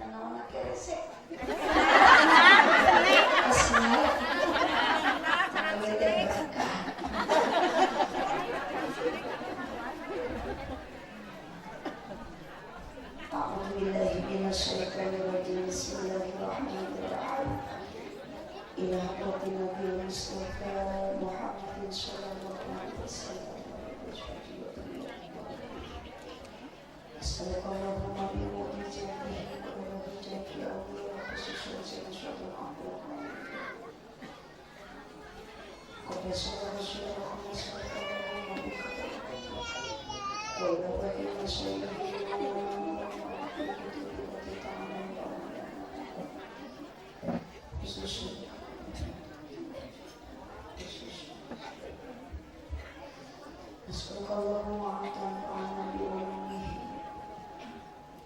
Nanaon keresek? Kesel. Ieu teh berkah. A'udzu billahi minasyaitonir rajim. Bismillahirrahmanirrahim. Ila hadratin Nabi Mustafa Muhammadin sallallahu alaihi wasallam. Assalamualaikum warahmatullahi wabarakatuh.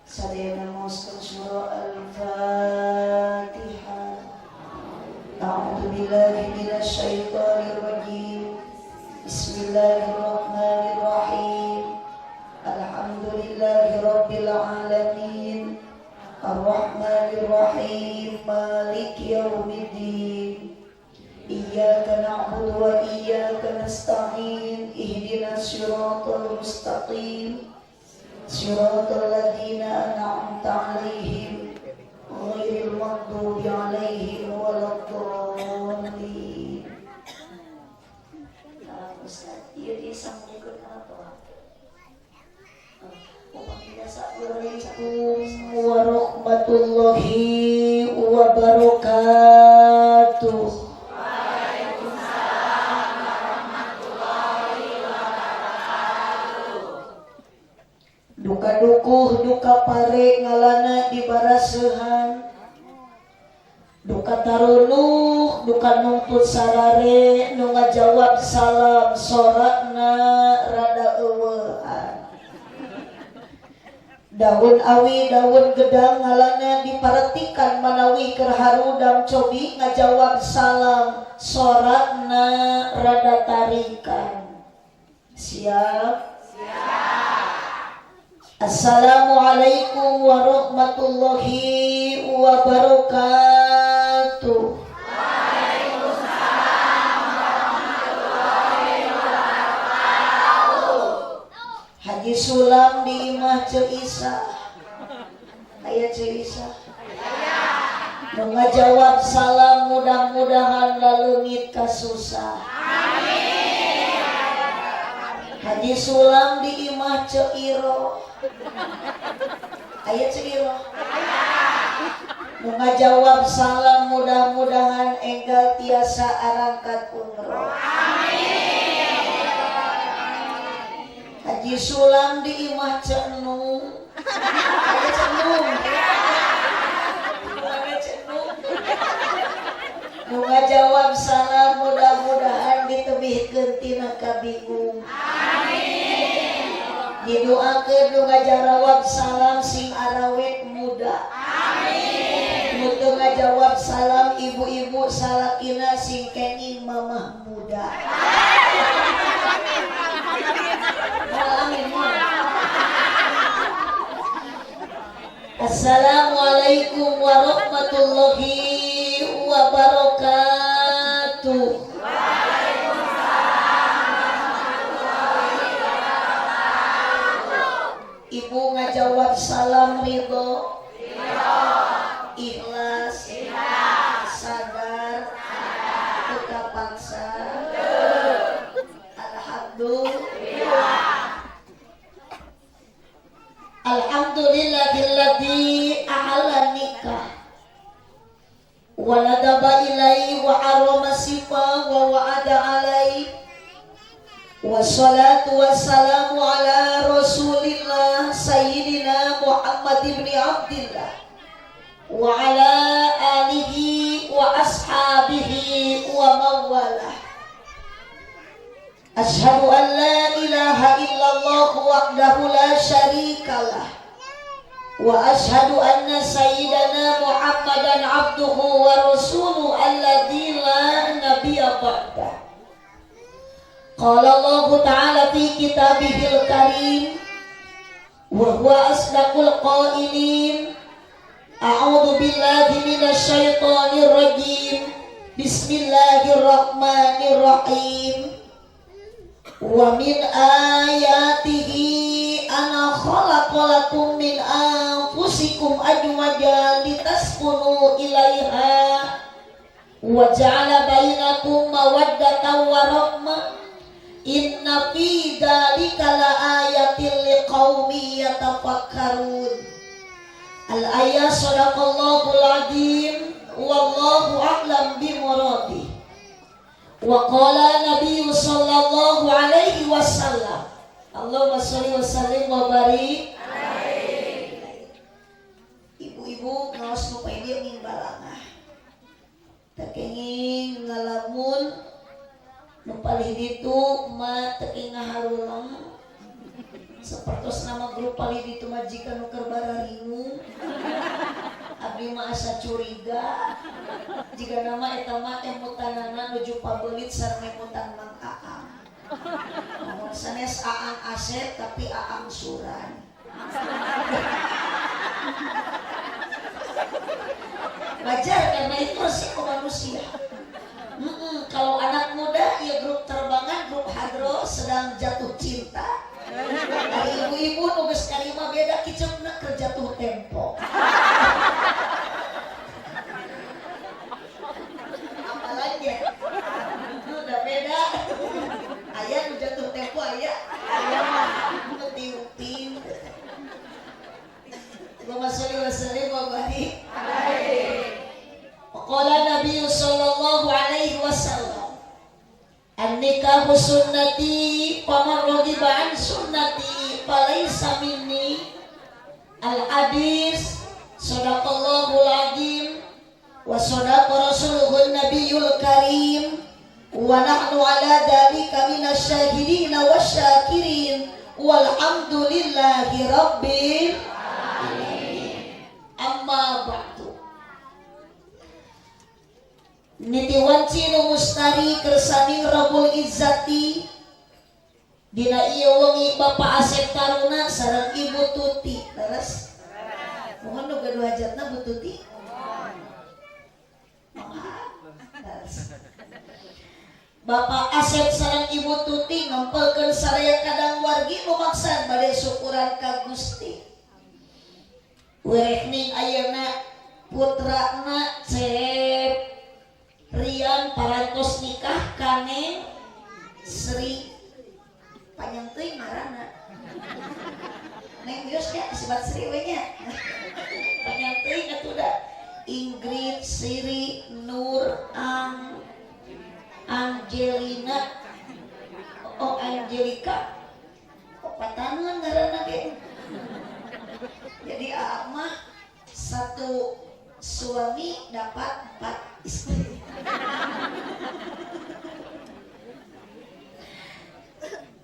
Sadayana maoskeun surah Al-Fatihah. A'udzu billahi minasyaitonir rajim. Bismillahirrahmanirrahim. Alhamdulillahi rabbil alamin. Arrahmanir rahim. Maliki yaumiddin. Iyyaka na'budu wa iyyaka nasta'in. Ihdinas siratal mustaqim. Siratal ladzina an'amta 'alaihim ghairil maghdubi 'alaihim waladdallin. Ustaz, ieu disambungkeun apa? Assalamualaikum warahmatullahi wabarakatuh. Waalaikumsalam warahmatullahi wabarakatuh. Duka dukuh duka pare ngalana di barasehan, duka tarunuh duka nungtut sarare, nu ngajawab salam sorakna rada eueuhan. Daun awi daun gedang ngalana diparetikan manawi keur harudam, cobi ngajawab salam sorakna rada tarikan. Siap? Siap. Assalamualaikum warahmatullahi wabarakatuh. Waalaikumsalam warahmatullahi wabarakatuh. Haji Sulam di imah Ceu Isa. Aya Ceu Isa? Nu ngajawab salam mudah-mudahan laleungit kasusah. Amin. Haji Sulam di imah Ceu Iro. Aya Ceu Iro? Nu ngajawab salam mudah-mudahan enggal tiasa arangkat umroh. Amin. Haji Sulam di imah Ceu Nung. Aya Ceu Nung? Mana Ceu Nung? Nu ngajawab salam mudah-mudahan ditebihkeun tina kabingung. Amin. Didoakeun nu ngajarawab salam sing arawet muda. Amin. Nu teu ngajawab salam ibu-ibu salakina sing kenging mamah muda. Amin. Assalamualaikum warahmatullahi wabarakatuh. Waalaikumsalam warahmatullahi wabarakatuh. Ibu ngajawab salam ridho, Ridho, ikhlas, ikhlas, sadar, sadar, teu kapaksa. Teu. Alhamdulillah. Alhamdulillahilladzi ahalla nikah wa nadaba ilaihi wa harrama sifa wa wa'ada alaihi. Wassalatu wassalamu ala rasulillah sayyidina Muhammad ibn Abdillah wa ala alihi wa ashabihi wa mawalah. Ashhadu an la ilaha illallah wahdahu la syarikalah wa ashhadu anna sayyidana Muhammadan abduhu wa rasuluhu alladzi la nabiyya ba'dah. Qala Allah ta'ala fi kitabihil karim wa huwa asdaqul qailin. A'udzu billahi minasyaitonir rajim. Bismillahirrahmanirrahim. Wa min ayatihi ana khalaqalakum min anfusikum azwajan litaskunu ilaiha wa ja'ala bainakum mawaddatan wa rahmah. Inna fi dzalika laayatin liqaumin yatafakkarun. Al-ayat sadaqallahul azim wallahu a'lam bimuradi. Wa qala nabiyyu sallallahu alaihi wasallam. Allahumma sholli wa sallim wa barik alaihi. Ibu-ibu ngaos nu pae dieu nging balangah. Teu kenging ngalamun nu palih ditu mah teu kenging ngaharulang. Sapertos nama grup palih ditu majikan nu keur bararingung. Abdi mah asa curiga jika nama eta mah emutanana nuju pabelit sareng emutan Mang Aang. Namun sanes Aang Asep tapi Aang Suran. Wajar karena itu resiko manusia. Kalau anak muda ya grup terbangan, grup hadro sedang jatuh cinta. Dari ibu-ibu nu geus karima beda kiceupna keur jatuh tempo. Apalagi ya? Udah beda. Aya nu jatuh tempo aya. Aya mah nu tiup-tiup. Allahumma sholli wa sallim wa barik alaihi. Qala Nabi sallallahu alaihi wasallam, an-nikahu sunnati faman raghiba an sunnati falaisa minni. Al-hadis sadaqallahul azim wa sadaqa rasuluhun nabiyul karim wa nahnu ala dzalika minasyahidin wasyakirin walhamdulillahi rabbil alamin. Amma ba'du. Niti wanci nu mustari kersaning Rabbul Izzati dina ieu wengi Bapak Asep Taruna sareng Ibu Tuti. Leres? Mohon nu gaduh hajatna Bu Tuti. Leres. Bapak Asep sareng Ibu Tuti ngempelkeun saraya kadang wargi nu maksad bade syukuran ka Gusti. Werekning ayeuna putrana Cep Rian parantos nikah kane Sri panjang teuing ngaranna. Neng geus nya disebat Sri we nya. Panjang teuing atuh da. Ingrid Sri Nur Ang Angelina oh Angelika. Oh pataneun ngaranna ge. Jadi mah satu suami dapat 4 istri.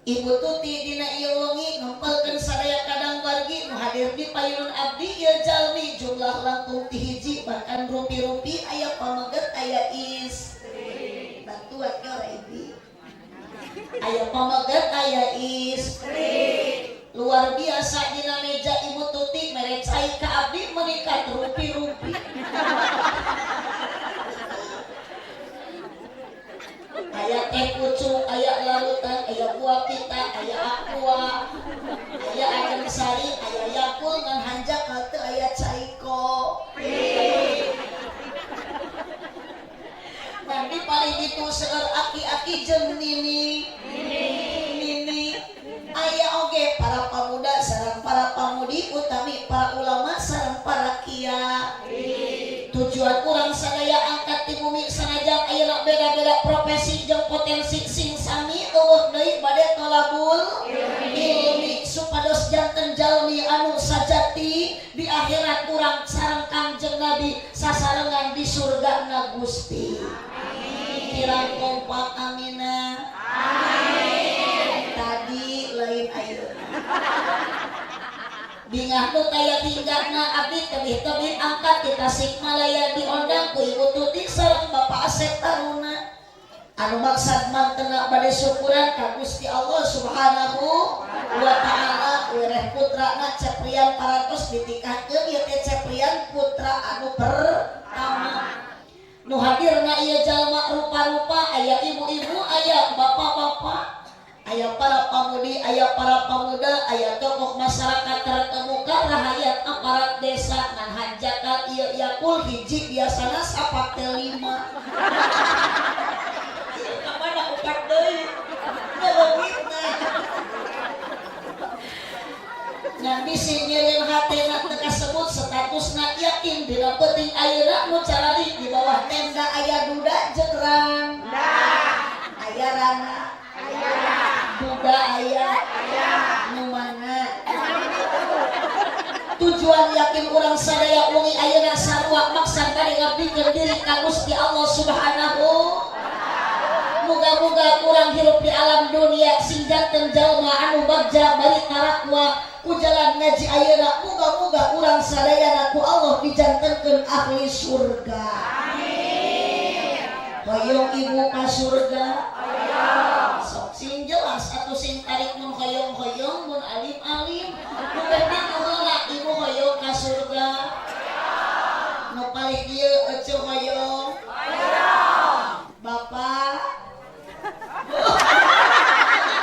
Ibu Tuti dina ieu wengi ngempelkeun sadaya kadang wargi nu hadir di payun abdi ieu jalmi jumlah langkung ti hiji bahkan rupi-rupi aya pameget aya istri. Bantuan nyora ibi. Aya pameget aya istri. Luar biasa dina meja Ibu Tuti mere cai ka abdi menikah rupi-rupi. Aya teh pucuk, aya larutan, aya buah pita, aya aqua, aya adem sari, aya yakul ngan hanjakal teu aya cai kopi. Nanti paling itu seueur aki-aki jeung nini. Nini. Aya oge para pamuda sareng para pamudi utami para ulama sareng para kiai. Tujuan urang sadaya angkat ti bumi sanajan ayeuna beda-beda profesi jeung potensi sing sami eueuh deui bade tolabul ilmi supados janten jalmi anu sajati di akhirat urang sareng Kangjeng Nabi sasarengan di surga na Gusti. Kirang kompak amina. Amin. Tadi lain ayeuna. Bingah nu taya tinggana abdi tebih-tebih angkat di Tasikmalaya diondang ku Ibu Tuti sareng Bapak Asep Taruna. Anu maksad mantena bade syukuran ka Gusti Allah Subhanahu wa taala wereh putrana Ceprian parantos ditikahkeun ieu teh Ceprian putra anu pertama. Nu hadirna ieu jalma rupa-rupa, aya ibu-ibu, aya bapak-bapak, aya para pamudi, aya para pemuda, aya tokoh masyarakat terkemuka, rahayat aparat desa ngan hanjakal ieu Yakul hiji biasana sapat teh lima. Ieu ka mana opat deui? Ngeleungitna. Ngan bisi nyieun hatena teu kasebut statusna yakin dina peuting ayeuna nu carari di bawah tenda aya duda jeung rang. Aya rana. Duda aya. Nu mana? Tujuan yakin urang sadaya wengi ayeuna sarua maksad bade ngabdikeun diri ka Gusti Allah Subhanahu. Muga-muga urang hirup di alam dunia sing janten jalma anu bagja bari tarakwa ku jalan ngaji ayeuna. Muga-muga urang sadayana ku Allah dijantenkeun ahli surga. Amin. Hoyong ibu ka surga? Hoyong. Sok sing jelas atuh sing tarik mun hoyong-hoyong mun alim-alim. Nu penting heula ibu hoyong ka surga. Hoyong. Nu paling ieu eceu hoyong? Hoyong. Bapak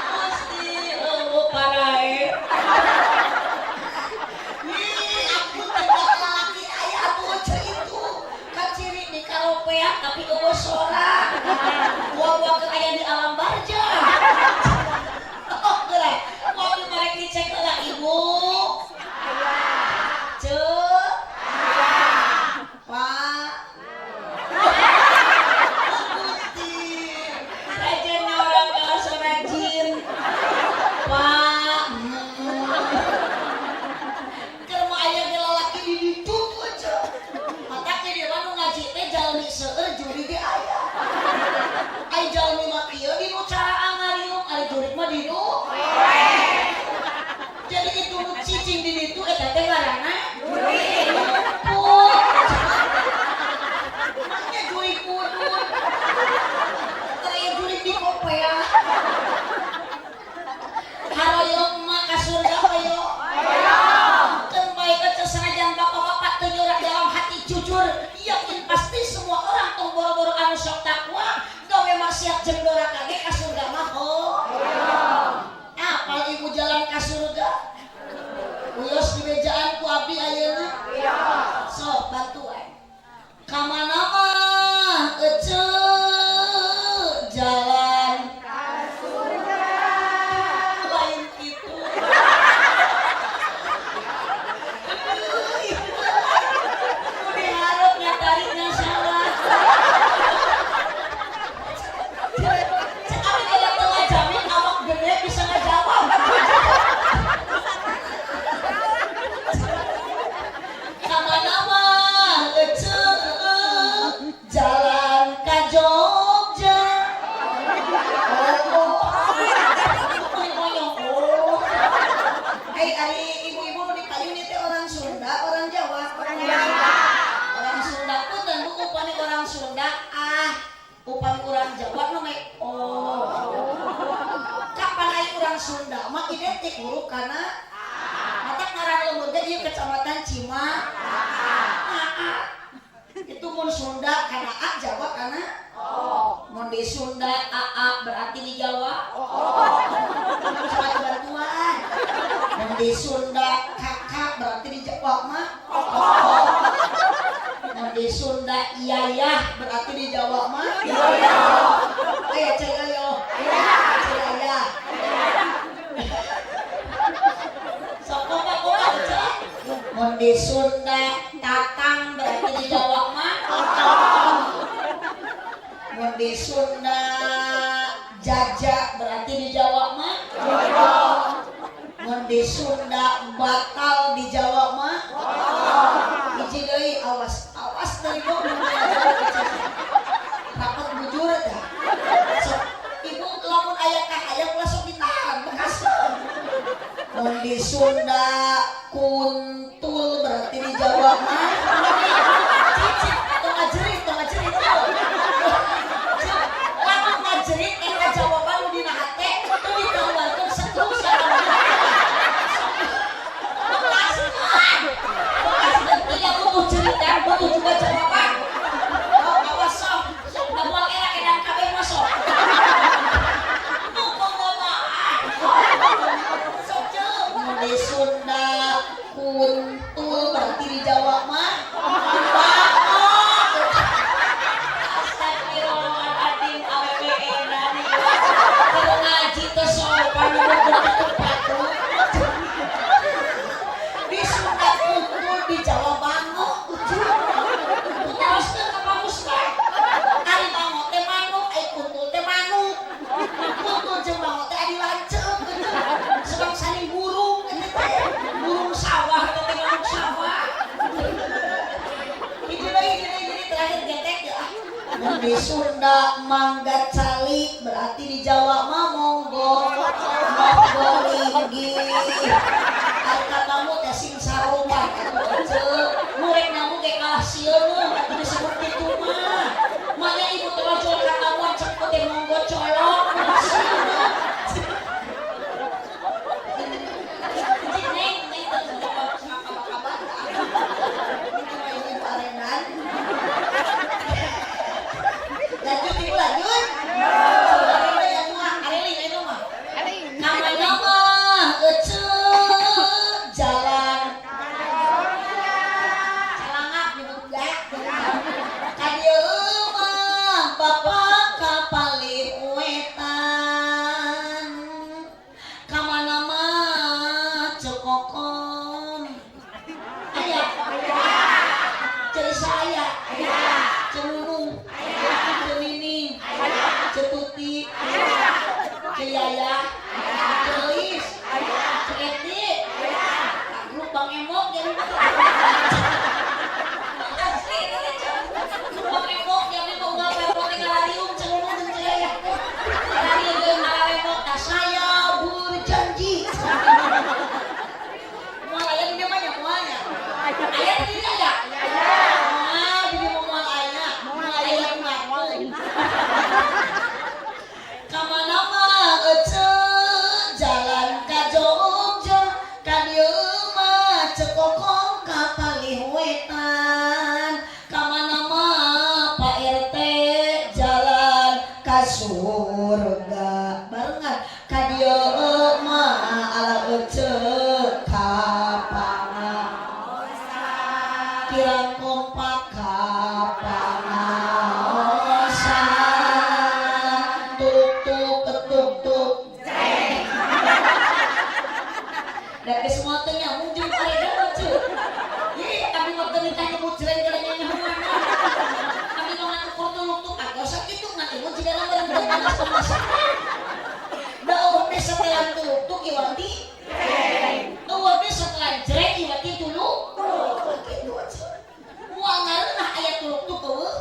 Gusti eueuh parae. Ih, aku tidak laki aya atuh eceu itu. Kaciri di karopea tapi eueuh sora. Buah-buah keur aya di alam barjah. Oh, geura. Mobil marek dicek heula ibu. Aya. Ceu. Aya. Pak. Gusti. Rajin orang kalau rajin. Pak. Keur mah aya ge lalaki di ditu aja. Matak di dieu mah nu ngaji teh jalmi seueur juri ge aya. Ai jalmi mah ieu di nu cara ngariung, ari jurig mah di nu. Jadi itu nu cicing di ditu eta teh ngaranna jurig. Makanya jurig mudun. Teu aya jurig di kopea. Haroyong mah ka surga hoyong. Hoyong. Keun bae eceu sanajan bapak-bapak teu nyurak dalam hati jujur, yakin pasti semua orang tong boro-boro anu sok takwa gawe maksiat jeung doraka ge ka surga mah hoyong. Apal ibu jalan ka surga? Wios dibejaan ku abdi ayeuna? Sok bantuan. Ka mana mah eceu jalan Ka surga. Lain kitu. Aduh, ibu. Nu dihareup nyatarikna salah. Cek abi aya teu ngajamin awak gede bisa ngajawab. Ka mana mah eceu jalan ka Jogja. Oh. Monyong. Oh. Ai ari ibu-ibu nu di payun teh orang Sunda, orang Jawa? Orang Jawa. Orang Sunda punten Bu, upami orang Sunda ah, upami orang Jawa nu me oh. Kapan aya urang Sunda mah identik huruf kana matak ngaran lembur ge ieu kecamatan Cima. A. Itu mun Sunda kana A, Jawa kana Oh. Mun di Sunda AA berarti di Jawa. Supaya bantuan. Mun di Sunda KK berarti di Jawa mah. Mun di Sunda Yayah berarti di Jawa mah. Aya cai ayo. Cai aya. Sok kompak kompak cai. Mun di Sunda Tatang berarti di Jawa mah. Mun di Sunda Jaja berarti di Jawa mah. Mun di Sunda batal di Jawa mah. Hiji deui awas awas dari bawah rapat bujur dah. Sok ibu lamun aya kahayang ulah sok ditahan bekas. Mun di Sunda kuntul berarti di Jawa mah. Cicit atau ngajerit, tong ngajerit. Lamun ngajerit eta jawaban nu dina hate teu dikeluarkeun seterusnya. Bekaskeun. Bekaskeun tidak butuh cerita. di Jawa mah bango. Astagfirullahaladzim, awewe edan keur ngaji teu sopan nyebut patung. Di Sunda kuntul, di Jawa bango. Teruskeun ka Pak Ustad. Ari bango teh manuk, ai kuntul teh manuk. Kuntul jeung bango teh adi lanceuk gitu. Sebab saling burung eta teh. Burung sawah eta teh manuk sawah. Hiji deui, hiji deui, jadi terakhir getek ya. Mun di Sunda mangga calik, berarti di Jawa mah monggo monggo linggih. Ari katamu teh sing sarua atuh eceu. Nu rek nyamu ge kalah sieun atuh disebut kitu mah. Manya ibu torojol katamuan cek teh monggo colok sieun. Neng, neng teu kabar-kabar. Itu mah ibu arenan. Lanjut ibu, lanjut. Saudara yang muah, areling ayeuna mah. Namanya mah eceu jalan. Calangap nyebut ya. Ka dieu mah bapak ka palih wetan. Ka mana mah Ceu Kokom. Aya. Ceu Isa aya. Ceu Nunung. Ceu Nining. Ceu Tuti. Ceu Yaya. Ceu Elis. Ceu Eti. Grup Bang Emok jadi asli ini teh, Ceu. Grup Bang Emok jadi mau unggal poe teh ngalariung Ceu Nunung jeung Ceu Yaya teh. Ngalariung jeung ngalaremok tah saya berjanji. Moal aya di dieu mah nya, moal nya. Aya di dieu aya? Moal di dieu mah moal aya. Moal aya yang ngaku. Kamana mah eceu jalan ka Jogja, ka dieu mah Ceu Kokom ka palih wetan. Kamana mah Pak RT jalan ka surga barengan, ka dieu mah ala eceu ka pangaosan, kirang kompak ka pangaosan. Tuk tuk ketuk tuk jreng. Da geus moal teu nyambung jeung paredan mah ceu. Ih, abdi mah teu nitah nyebut jreng kana nyanyahoan. Abdi mah ngan ukur tuluk tuk agak sakitu ngan ieu jigana bareng panas pemasakan. Da eueuh teh setelan tuluk tuk iwanti. Eueuh teh setelan jreng iwanti tuluk. Kitu atuh. Moal ngareunah aya tuluk tuk eueuh.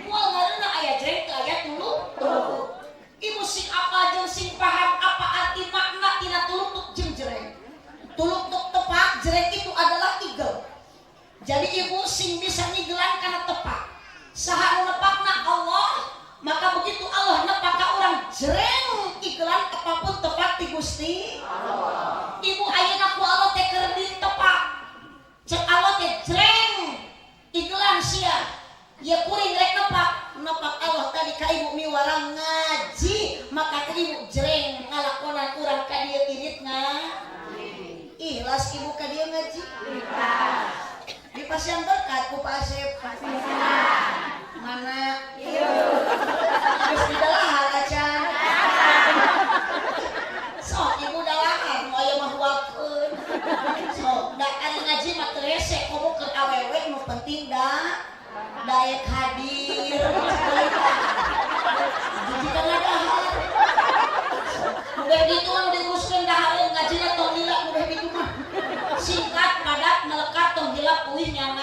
Moal ngareunah aya jreng teu aya tuluk. Ibu sing apa jeung sing paham apa arti makna tina tuluk tuk jeung jreng. Tuluk tuk tepak, jreng itu adalah igel. Jadi ibu sing bisa ngigelan kana tepak. Saha nu nepakna Allah, maka begitu Allah nepak ka urang jreng igelan apapun tepak ti Gusti Allah. Ibu ayeuna ku Allah teh keur ditepak. Cek Allah teh jreng igelan sia. Ya kuring rek nepak, nepak Allah tadi ka ibu miwarang ngaji, maka ka ibu jreng ngalakonan urang ka dieu irit Ikhlas ibu ka dieu ngaji. Di pasien berkat ku Pak Asep. Mana? Geus didalahar acan. Sok ibu dalahar nu aya mah huakeun. Sok da ari ngaji mah teu hese komo keur awewe nu penting da daek hadir. Jika ngadahar. Nu beh ditu mah nu diruskeun dahareun ngajina tong lila nu beh ditu mah. Singkat, padat, melekat, tong hilap uih nyana.